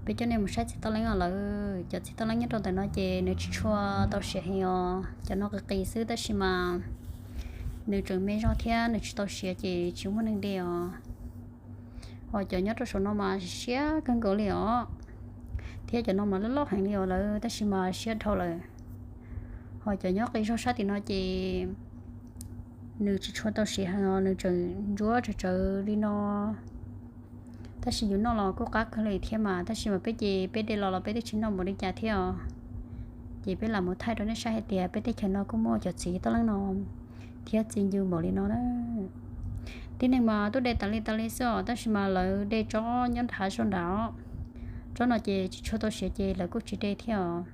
Peb coj nej mus saib txiv toj leeb os lawm. Cov txiv toj leeb nyob rau ntawm no ces nws tsis tshua tau siav heev os, cov no qis qis xwb tab sis mas nws tseem me zog thiab nws tsis tau siav ces tsis muaj neeg de os. Ho cov nyob rau saum no mas siab kawg nkaus li os, thiab cov no mas loj loj heev li os lawm tab sis mas siab dhau lawm. Ho cov nyob qis zog sab tim no ces nws tsis tshua tau siav heev os, nws tseem ntsuab tsawv tsawv li no. Tab sis yus noj los kuj qab kawg li thiab mas, tab sis mas peb ces peb de los los peb twb tsis noj npaum li cas thiab os. Ces peb lam mus thaij rau nej saib hais tias peb teb chaws no kuj muaj cov txiv toj leeb no thiab txi ncw npaum li no na. Tib neeg mas tuaj de tas li tas li xwb os, tab sis mas lawv de tsob nyob nrad zog nrad os. Tsob no ces tsis tshua tau siav ces lawv kuj tsis de thiab os.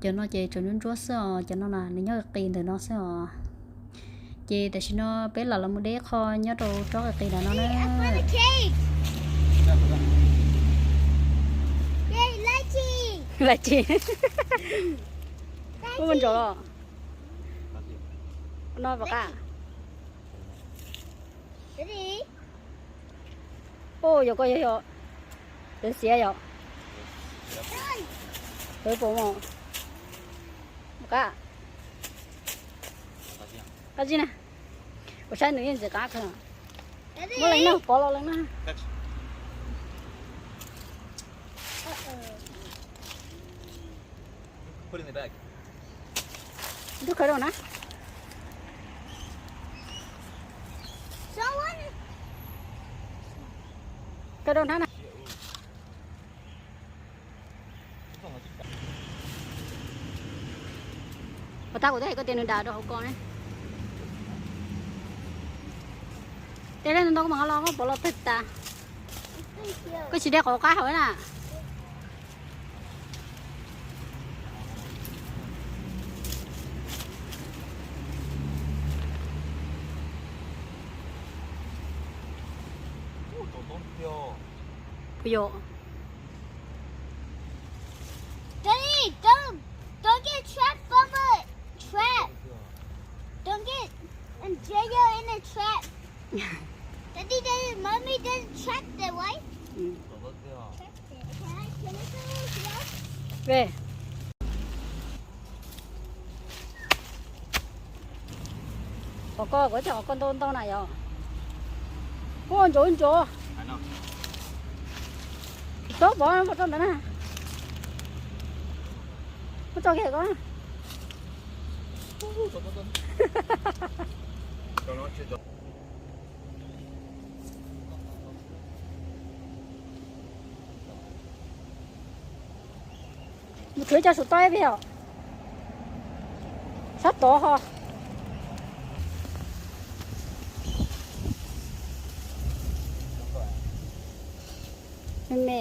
Cov no ces tseem ntsuab ntsuab xwb os, cov no na nws nyob qis ntawm no xwb os. Ces tam sim no peb lam los mus de qho nyob rau tsob qis qis nrad no na. Lais tsis. Ua ntsaum los. No pom qab. Oj, yog koj yog yog, tawv xiav yom. Tawv pom mos. Qab, qab zib na. Kuv saib nws yeej ntxim qab kawg. Muab leej noj pov los leej na. Ntuj, kaw rau na. Kaw rau na na. Puas tab kuv twb hais koj tias nws dam rau hauv ko ne. Tej lej ntau koj mas ho los koj pov los tawg tas. Koj tsis de qhov qab hauv na. Puas yog? Daddy, don't, don't get trapped, Bubba. Trap. Don't get entangled in a trap. Daddy, Daddy, Mommy didn't trap the wife. Trap the, can I, can I go here? Qhov ko kuv cov qhov ko ntau ntau na yog. Ua ntsaum ntsaum. Txhob pov, pov tso ntawd na. Muab tso kiag ko. Mus khwv cov saum toj ib pliag os. Sab tod ho. Me me.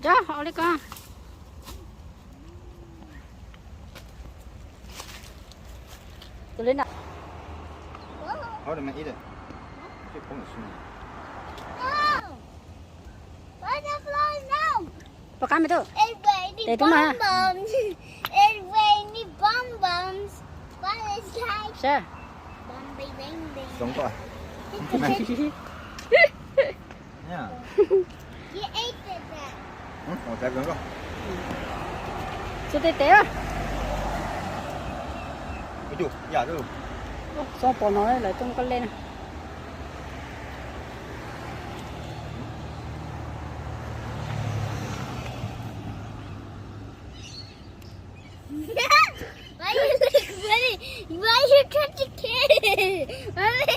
Cov ua li ko. Tus li na. Hold on, eat it. Pom qab me tub. Tes tub mas. Sab. Sống qua. Yeah. Hm, ổ trái vườn không? Xu tes tes. Ui, chu, dạ chu. Xob pos no lawv tuaj koj lej na. Why you look funny? Why you touch the kid? Why